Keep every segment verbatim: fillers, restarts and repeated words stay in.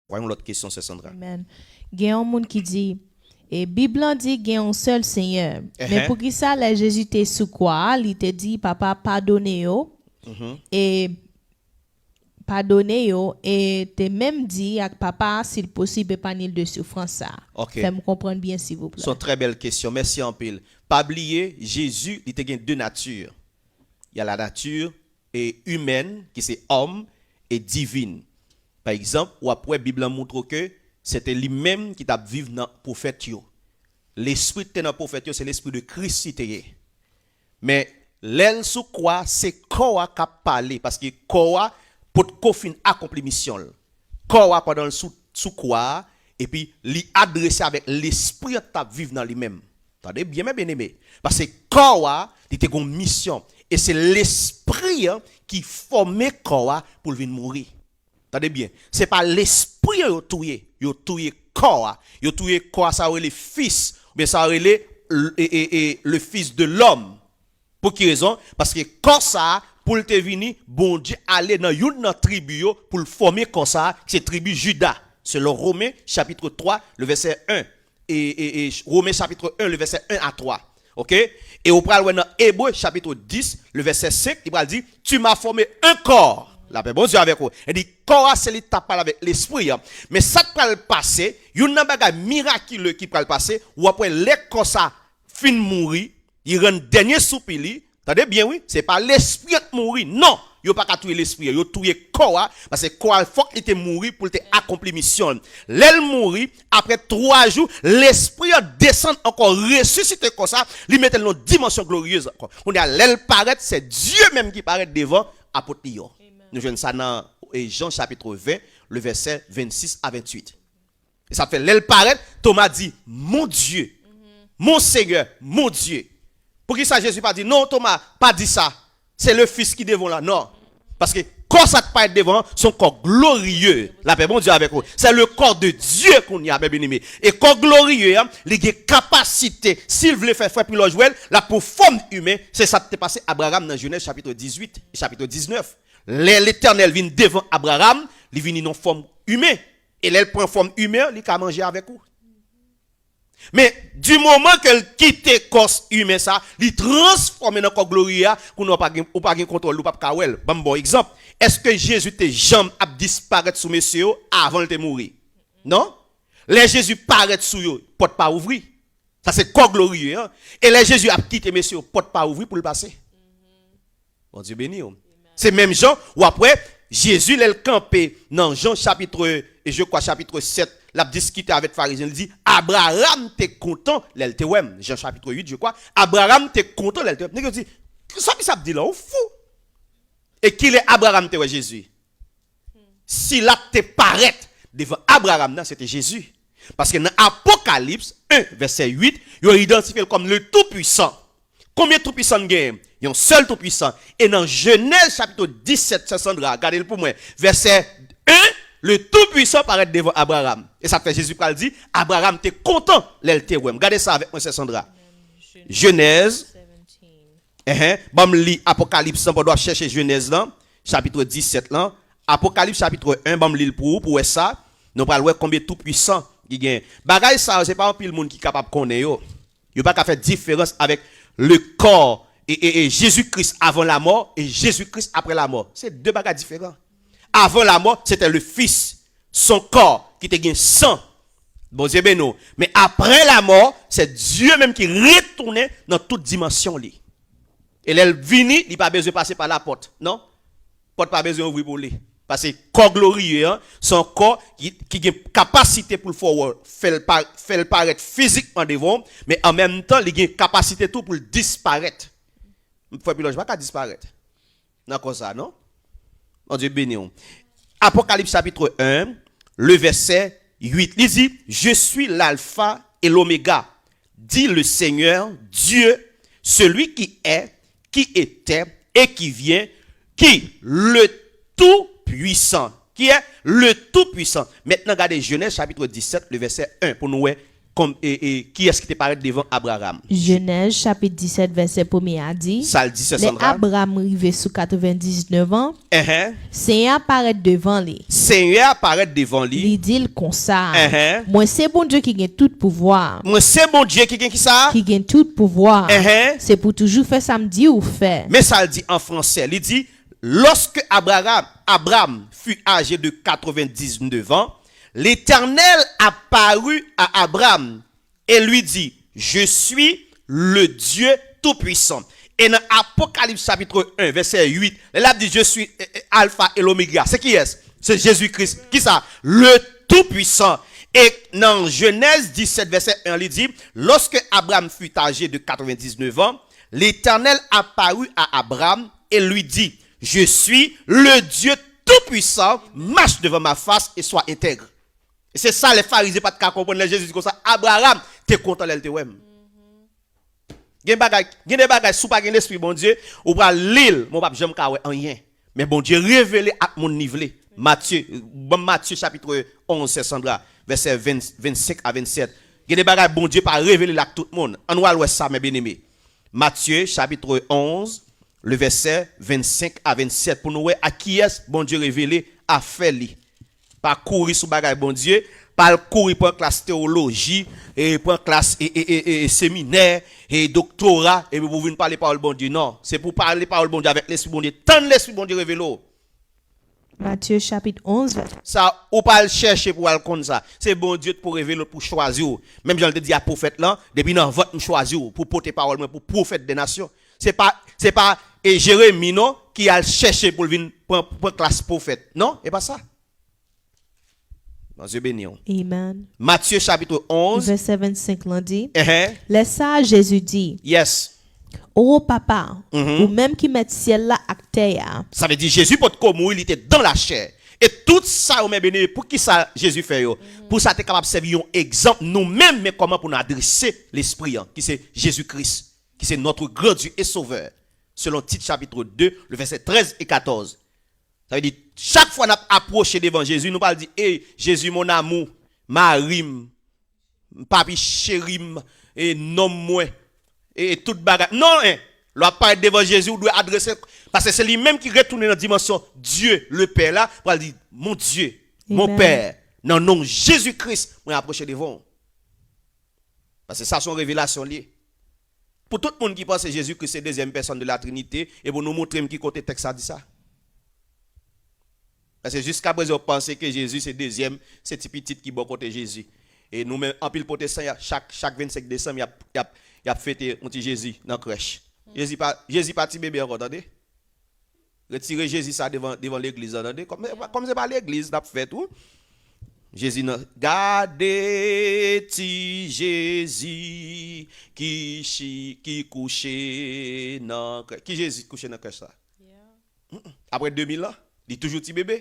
Kwa yon lòt kesyon, sè Sandra. Amen. Gen yon moun ki di, e Bib lan di gen yon sèl Senyè. Men Ehe. Poukisa lè Jezi te sou kwa a, li te di, Papa, padone yo, e padone yo, e te menm di ak Papa, si l posib, epanye l de soufrans sa. Ok. Fè m konprann byen, silvouplè. Se yon trè bèl kesyon. Mèsi anpil. Pa bliye, Jezi, li te gen de nati. Il y a la nature et humaine, ki se òm, e divin. Pa egzanp, w ap wè Bib lan montre w ke se te li menm ki t ap viv nan pwofèt yo. Lespri ki te nan pwofèt yo, se Lespri de Kris li te ye. Men, lè l sou kwa, se kò a k ap pale, paske kò a potko fin akonpli misyon l. Kò a, pandan l sou, sou kwa a, epi li adrese avèk lespri an k t ap viv nan li menm. Tande byen, men byeneme. Paske kò a, li te gon misyon. E se lespri an ki fòme kò a pou l vin mouri. Tande byen. Se pa lespri an yo touye. Yo touye kò a. Yo touye kò a, sa yo rele fis. Oubyen sa yo rele e, e, e, le fils de l'homme. Pou ki rezon? Paske kò sa a, pou l te vini, Bondye ale nan youn nan tribi yo pou l fòme kò sa a, ki se tribi Jida. Selon Romen, chapit twa, le vèsè en. E, e, e Romen, chapit en, le vèsè en a twa. Ok? E ou pral wè nan Ebre, chapit dis, le vèsè senk, li pral di, Tu m'as formé un corps. Lapè Bondye avèk ou. Li di, kò a, se li t ap pale avèk lespri an. Men sa k pral pase, youn nan bagay mirakile ki pral pase, w ap wè lè kò sa fin mouri, li rann dènye soupi li. Tande byen, wi. Se pa lespri an k mouri. Non. Yo pa ka touye lespri an. Yo touye kò a. Paske kò a, fòk li te mouri pou l te akonpli misyon l. Lè l mouri, apre twa jou, lespri an desann ankò, resisite kò sa, li mete l nan dimansyon gloriyez ankò. Kounye a, lè l parèt, se Dye menm ki parèt devan apot li yo. Nou jwenn sa nan e, Jan chapit ven, le vèsè vennsis a venntuit. E sa fè, lè l parèt, Toma di, Mon Dye, mon Senyè, mon Dye. Poukisa Jezi pa di, Non, Toma, pa di sa. Se le Fis ki devan w la. Non. Paske kò sa k parèt devan an, se yon kò gloriye. Lapè Bondye avèk ou. Se le corps de Dieu kounye a, men byeneme. E kò gloriye an, li gen kapasite, si l vle fè frè Pilò jwe l, l ap pran fòm imen. Se sa k te pase Abraram nan Jenèz chapit dizuit e chapit diznèf. Lè Letènèl vin devan Abraram, li vini nan fòm imen. E lè l pran fòm imen, li ka manje avèk ou. Men, di moman ke l kite kò imen sa, li transfòme nan kò gloriye a, kounye a ou pa gen, ou pa gen kontwòl, ou p ap ka wè l. Ban m ba w egzanp. Èske Jezi te janm ap disparèt sou mesye yo avan l te mouri? Non. Lè Jezi parèt sou yo, pòt pa ouvri. Sa se kò gloriye an. E lè Jezi ap kite mesye yo, pòt pa ouvri pou l pase. Bondye beni w. Se menm jan, w ap wè, Jezi, lè l kanpe nan Jan chapit, e je kwa chapit sèt, l ap diskite avèk Farizyen, li di, Abraram te kontan lè l te wè m. Jan chapit uit, je kwa, Abraram te kontan lè l te wè m. Nèg yo di, Sa misye ap di la, ou fou? E kilè Abraram te wè Jezi? Sila k te parèt devan Abraram nan, se te Jezi. Paske nan Apokalips en, vèsè uit, yo idantifye l kòm le Tout-Puissant. Konbyen Tout-Puissant n genyen? Yon sèl Tout-Puissant. E nan Jenèz chapit disèt, sè Sandra, gade l pou mwen, vèsè en, le Tout-Puissant parèt devan Abraram. E sa k fè Jezi pral di, Abraram te kontan lè l te wè m. Gade sa avèk mwen, sè Sandra. Jenèz, enhen, ban m li Apokalips lan pandan w ap chèche Jenèz lan, chapit disèt lan. Apokalips chapit en, ban m li l pou ou, pou w wè sa. Nou pral wè konbyen Tout-Puissant ki genyen. Bagay sa yo, se pa anpil moun ki kapab konnen yo. Yo pa ka fè diferans avèk le corps e, e, e Jezi Kris avan lamò e Jezi Kris apre lamò. Se de bagay diferan. Avan lamò, se te le Fis, son kò ki te gen san. Bondye beni w. Men apre lamò, se Dye menm ki retounen nan tout dimansyon li. E lè l vini, li pa bezwen pase pa lapòt, non. Pòt pa bezwen ouvri pou li. Paske kò gloriye an, se yon kò ki, ki gen kapasite pou l fè w, fè l pa, fè l parèt fizikman devan w, men an menm tan, li gen kapasite tou pou l disparèt. Frè Pilòj pa ka disparèt nan kò sa, non? Bondye beni w. Apokalips chapit en, le vèsè uit, li di, Je suis l'alpha et l'oméga, dit le Seigneur Dieu, celui qui est, qui était et qui vient, qui le Tout-Puissant. Qui est le Tout-Puissant. Mentnan, gade Jenèz chapit disèt, le vèsè en, pou nou wè kon, e, e, kiyès ki te parèt devan Abraram. Jenèz chapit disèt vèsè premye a di, Sa l di, sè lè Sandra. Abraram rive sou katrevendiznèf an, Enhen. Senyè a parèt devan li. Senyè a parèt devan li. Li di l konsa, Enhen. Mwen se Bondye ki gen tout pouvwa. Mwen se Bondye ki gen ki sa? Ki gen tout pouvwa. Enhen. Se pou toujou fè sa m di w fè. Men sa l di an fransè. Li di, lorsque Abraham, Abraham fut âgé de quatre-vingt-dix-neuf ans, l'Éternel apparut à Abraham et lui dit, je suis le Dieu Tout-Puissant. E nan Apokalips chapit en, vèsè uit, lè l ap di, je suis, eh, eh, Alpha et l'Oméga. Se kiyès? Se Jezi Kris. Kisa? Le Tout-Puissant. E nan Jenèz disèt, vèsè en, li di, lorsque Abraham fut âgé de quatre-vingt-dix-neuf ans, l'Éternel apparut à Abraham et lui dit, je suis le Dieu Tout-Puissant, marche devant ma face et sois intègre. E se sa lè Farizyen pa t ka konprann lè Jezi di konsa, Abraram te kontan lè l te wè m. Gen bagay, gen de bagay, si w pa gen Lespri Bondye, ou pral li l, men w p ap janm ka wè anyen. Men Bondye revele ak moun li vle. Matye, ban m Matye chapit onz, sè Sandra, vèsè ven, vennsenk a vennsèt. Gen de bagay Bondye pa revele l ak tout moun. Ann w al wè sa, men byeneme. Matye chapit onz, le vèsè vennsenk a vennsèt, pou nou wè a kiyès Bondye revele afè li. Pa kouri sou bagay Bondye, pa al kouri pran klas teyoloji, e pran klas e, e, e, e, e seminè, e doktora, epi pou vin pale pawòl Bondye. Non, se pou pale pawòl Bondye avèk Lespri Bondye. Tann Lespri Bondye revele w. Matye chapit onz, vèsè Sa, ou pa al chèche pou al konn sa. Se Bondye ki pou revele w, pou chwazi w. Menm jan l te di a pwofèt lan, depi nan vant m chwazi w, pou pote pawòl mwen, pou pwofèt de nasyon. Se pa, se pa e Jeremi non, ki al chèche pou l vin pran, pran klas pwofèt. Non, e pa sa. Bondye beni w. Amen. Matye chapit onz. Vèsè vennsenk lan di, Enhen. Lè sa a, Jezi di, Yes. O Papa, ou menm ki mèt syèl la ak tè a. Sa vle di Jezi potko mouri, li te dan lachè. E tout sa yo, men beni, pou ki sa Jezi fè yo? Pou sa te kapab sèvi yon egzanp nou menm, men kòman pou nou adrese Lespri an, ki se Jezi Kris, ki se notre grand Dieu et Sauveur. Selon Tit chapit de, le vèsè trèz e katòz. Sa vle di, chak fwa n ap apwoche devan Jezi, nou pa al di, ey, Jezi, mon amour, mari m, papi cheri m, e nonm mwen, e, e tout bagay. Non, en. Lè w ap parèt devan Jezi, ou dwe adrese, paske se li menm ki retounen nan dimansyon Dye, le Pè la, pou al di, mon Dye, mon Amen. Pè, nan non Jezi Kris, mwen apwoche devan w. Paske sa se yon revelasyon li ye. Pou tout moun ki panse Jezi Kris se dezyèm pèsòn de la Trinite, e pou nou montre m ki kote tèks sa di sa. Paske jiska prezan yo panse ke Jezi se dezyèm, se ti pitit ki bò kote Jezi. E nou menm, anpil pwotestan, y ap, chak, chak vennsenk desanm, y ap, y ap, y ap fete yon ti Jezi nan krèch. Jezi pa, Jezi pa ti bebe ankò, tande. Retire Jezi sa devan, devan legliz la, tande. Kòm, kòm se pa legliz n ap fè tou. Jezi nan, gade ti Jezi ki chi, ki kouche nan krèch. Ki Jezi kouche nan krèch sa? Mm-mm. Apre de mil an, li toujou ti bebe.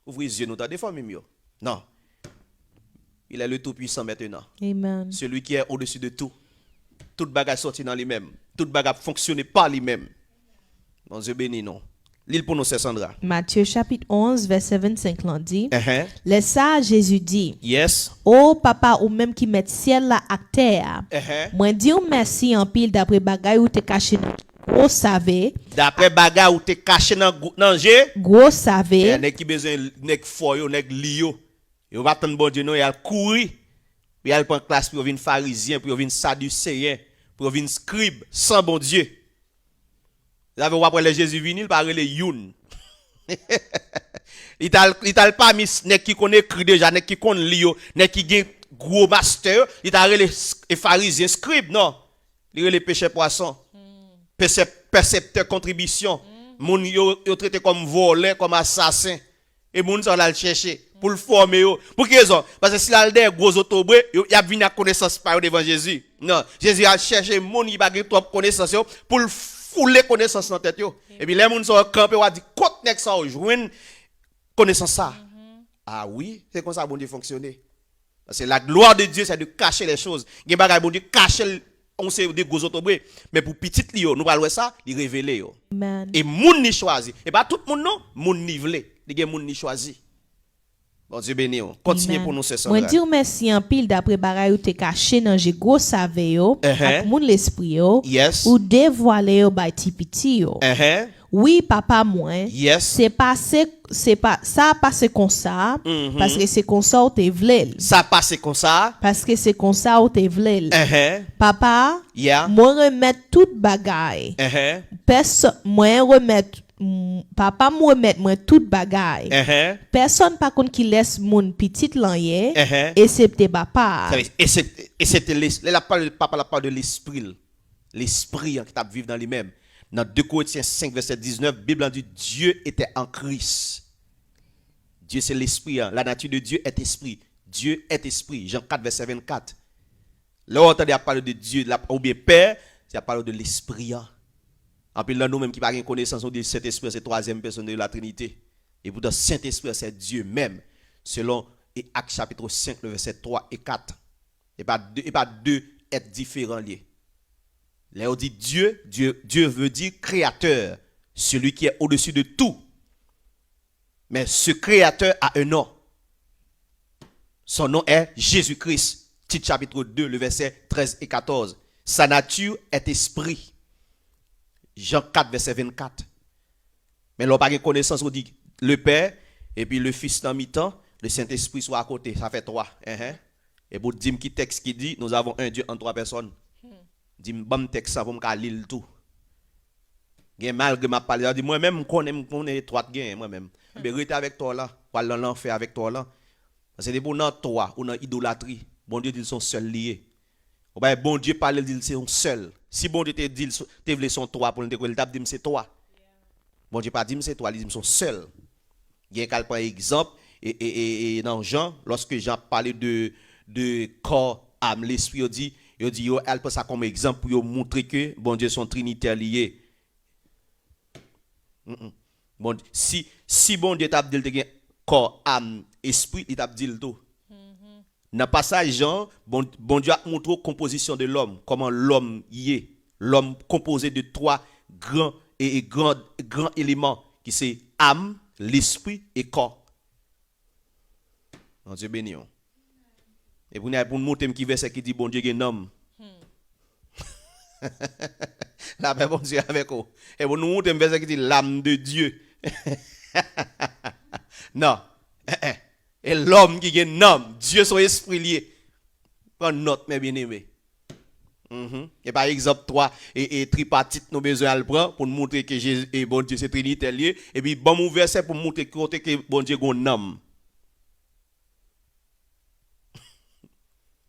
Ouvri zye nou, tande, fanmi m yo. Non. Il est le Tout-Puissant maintenant. Amen. Celui qui est au-dessus de tout. Tout bagay sòti nan li menm. Tout bagay ap fonksyone pa li menm. Bondye beni nou. Li l pou nou, sè Sandra. Matye chapit onz, vèsè vennsenk lan di, Enhen. Lè sa a, Jezi di, Yes. O Papa, ou menm ki mèt syèl la ak tè a, Enhen. mwen di w mèsi anpil dapre bagay ou te kache nan gwo save, Dapre bagay ou te kache nan gou-, nan je. gwo save, E nèg ki bezwen, nèg fò yo, nèg li yo. Yo pa tann Bondye non, y al kouri. Y al pran klas pou yo vin farizyen, pou yo vin sadiseyen, pou yo vin skrib san Bondye. Sa vle w ap wè lè Jezi vini, l pa rele youn. Li t al, li t al pami s-, nèg ki konn ekri deja, nèg ki konn li yo, nèg ki gen gwo mastè yo, li t al rele s-, e farizyen, skrib, non. Li rele pechè pwason. Pèsè-, pèsèptè kontribisyon. Moun yo, yo trete kòm vòlè, kòm asasen. E moun sa yo l al chèche pou l fòme yo. Pou ki rezon? Paske si l al dèyè gwo zotobre, yo, y ap vini ak konesans pa yo devan Jezi. Non, Jezi al chèche moun ki pa gen twòp konesans yo pou l foule konesans nan tèt yo. Epi lè moun sa yo kanpe, w a di, kot nèg sa yo jwenn konesans sa? A wi, se konsa Bondye fonksyone. Paske la gloire de Dieu, c'est de cacher les choses. Gen bagay Bondye kache l, on se de gwo zotobre. Men pou pitit li yo, nou pral wè sa, li revele yo. Amen. E moun li chwazi. E pa tout moun non, moun li vle. Li gen moun li chwazi. Bondye beni w. Kontinye pou nou, sè Sandra. Mwen di w mèsi anpil dapre bagay ou te kache nan je gwo save yo ak moun lespri yo, ou devwale yo bay ti piti yo. Wi, papa mwen, se pase, se pa, sa pase konsa, paske se konsa w te vle l. Sa pase konsa. Paske se konsa w te vle l. Papa, mwen remèt tout bagay. Pèsò-, mwen remèt, m, papa m remèt mwen tout bagay. Pèsonn pa konn kilès moun pitit lan ye, esepte papa a. Sa vle di, esepte, esepte les-, lè l ap pale de papa, l ap pale de lespri l. Lespri an ki t ap viv nan li menm. Nan de Korentyen senk, vèsè diznèf, Bib lan di, Dieu était en Christ. Dieu se lespri an. La nature de Dieu est esprit. Dieu est esprit. Jan kat, vèsè vennkat. Lè w tande y ap pale de Dieu, l ap, oubyen Pè, y ap pale de lespri an. Anpil nan nou menm ki pa gen konesans, nou di Sentespri an se twazyèm pèsòn de la Trinite. E poutan, Sentespri an se Dieu menm, selon e Ak chapit senk, le vèsè twa e kat. E pa de, e pa de èt diferan l ye. Lè yo di Dieu, Dieu, Dieu veut dire créateur, celui qui est au-dessus de tout. Mais ce créateur a un nom. Son nom est Jésus-Christ. Tit chapitre deux, le verset treize et quatorze. Sa nature est esprit. Jan kat, vèsè vennkat. Men lè w pa gen konesans, ou di le Père, epi le Fils nan mitan, le Saint-Esprit sou akote, sa fè twa. Enhen. Epi w di m ki tèks ki di, nous avons un Dieu en trois personnes. Di m, ban m tèks sa pou m ka li l tou. Gen malgre m ap pale, sa di, mwen menm, m konnen, m konnen twa t genyen, mwen menm. Enben, rete avèk twa w lan, w al nan lanfè avèk twa w lan. Paske depi w nan twa, ou nan idolatri. Bondye di l se yon sèl li ye. Ou bay Bondye pale, l di l se yon sèl. Si Bondye te di l, te vle se yon twa pou l, te kwè l t ap di m se twa. Bondye pa di m se twa, li di m se yon sèl. Gen k al pran egzanp, e, e, e, e nan Jan, lòske Jan ap pale de, de kò, am, lespri, yo di, yo di, yo al pran sa kòm egzanp pou yo moutre ke Bondye se yon trinitè li ye. Mm, mm. Bon, si, si Bondye t ap di l te gen kò, am, espri, li t ap di l tou. Nan pasaj Jan, Bon-, Bondye ap montre w konpozisyon de lòm, kòman lòm ye. Lòm konpoze de twa gran, e, e gran, gran eleman, ki se am, lespri e kò. Bondye beni w. E pou n, pou n montre m ki vèsè ki di Bondye gen nanm. Lapè Bondye avèk ou. E pou nou montre m vèsè ki di l'âme de Dieu. Non. Eh, eh. E lòm ki gen nanm. Dye se yon espri l ye. Pran nòt, men byeneme. Mhm. E pa egzanp twa, e, e tripatit nou bezwen al pran pou n montre ke Jezi, e Bondye se trinitè l ye. Epi ban m yon vèsè pou m montre kote ke Bondye gen yon nanm.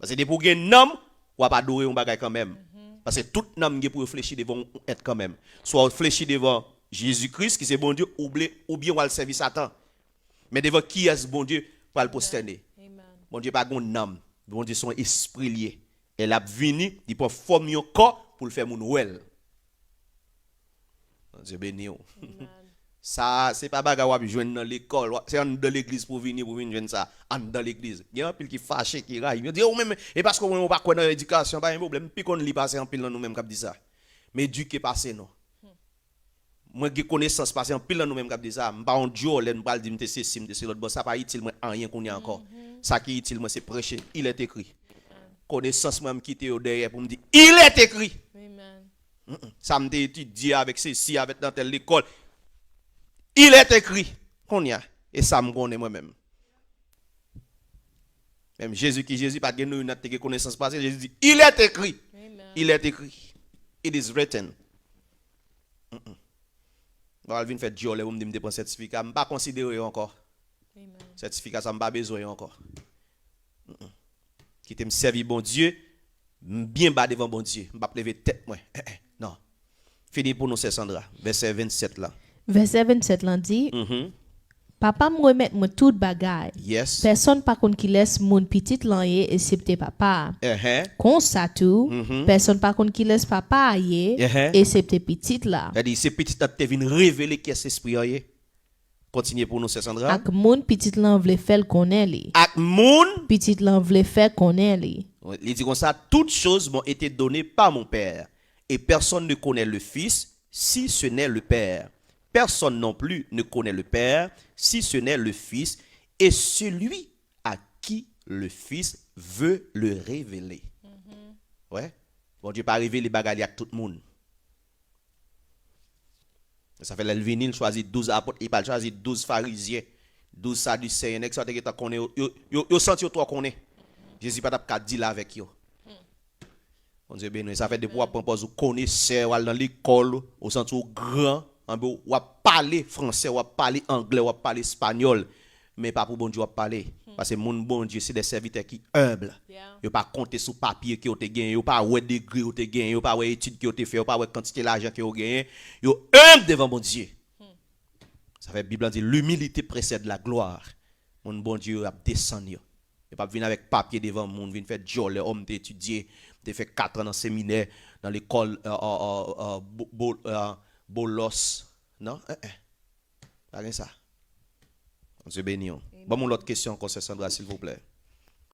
Paske depi w gen nanm, w ap adore yon bagay kanmenm. Paske tout nanm gen pou yo flechi devan yon èt kanmenm. Swa w flechi devan Jezi Kris, ki se Bondye, ou ble-, oubyen w al sèvi Satan. Men devan kiyès Bondye pral pwostène? Bondye pa gen yon nanm. Bondye se yon espri l ye. E l ap vini, li pran fòm yon kò pou l fè moun wè l. Bondye beni w. Sa, se pa bagay w ap jwenn nan lekòl. W ap, se anndan legliz pou w vini, pou w vin jwenn sa. Anndan legliz. Gen anpil ki fache, ki rayi m. Yo di, "Ou menm, e paske ou menm ou pa kwè nan edikasyon, pa gen pwoblèm." M pi konn li pase anpil nan nou menm k ap di sa. M edike pase nou. Mwen gen konesans pase anpil nan nou menm k ap di sa. M pa yon djòlè, m pral di m te sesi, m te se lòt. Bon, sa pa itil mwen anyen kounye a ankò. Sa ki itil mwen, se preche. Il est écrit. Konesans mwen, m kite yo dèyè pou m di, il est écrit. Mm, mm. Sa m te etidye avèk sesi, avèk nan tèl lekòl. Il est écrit. Kounye a, e sa m konnen mwen menm. Menm Jezi ki Jezi, pa t gen nou youn nan te gen konesans pase, Jezi di, il est écrit. Il est écrit. It is written. Mm, mm. Mwen al vin fè djòlè pou m di m te pran sètifika, m pa konsidere yo ankò. Sètifika sa, m pa bezwen yo ankò. Mm, mm. Kite m sèvi Bondye, m byen ba devan Bondye. M p ap leve tèt mwen. Eh, eh, non. Fini pou nou, sè Sandra. Vèsè vennsèt la. Vèsè vennsèt lan di, Papa m remèt mwen tout bagay. Pèsonn pa konn kilès moun pitit lan ye, esepte papa a. Konsa tou, pèsonn pa konn kilès papa a ye, esepte pitit la. Sa di, se pitit la te vin revele kiyès Lespri an ye. Kontinye pou nou, sè Sandra. Ak moun pitit lan vle fè l konnen li. Ak moun. Pitit lan vle fè konnen li. Li di konsa, toutes choses m'ont été données par mon Père, et personne ne connaît le Fils si ce n'est le Père. Personne non plus ne connaît le Père si ce n'est le Fils, Et celui à qui le Fils veut le révéler. Wè, Bondye pa revele bagay li ak tout moun. Sa fè lè l vini, l chwazi douz apot, li pa l chwazi douz farizyen, douz sadiseyen, nèg sa yo te gentan konnen yo, yo, yo, yo santi yo twò konnen. Jezi pa t ap ka deal avèk yo. Bondye beni w. Sa fè depi w ap pran pòz ou konesè, w al nan lekòl, ou santi w gran, anben w ap pale fransè, w ap pale anglè, w ap pale espanyòl, men pa pou Bondye w ap pale. Paske moun Bondye se de sèvitè ki enb. Yo pa konte sou papye ke w te genyen, yo pa wè degre w te genyen, yo pa wè etid ke w te fè, yo pa wè kantite lajan ke w genyen. Yo enb devan Bondye. Sa fè Bib la di, l'humilité précède la gloire. Moun Bondye yo ap desann yo. Yo p ap vin avèk papye devan moun, vin fè djòlè, o, m te etidye, m te fè kat an nan seminè, nan lekòl, euh, euh, euh, euh, bo, bo, euh, Bolos. Non, eh, eh. Pa gen sa. Bondye beni w. Ban m yon lòt kesyon ankò, sè Sandra, silvouplè.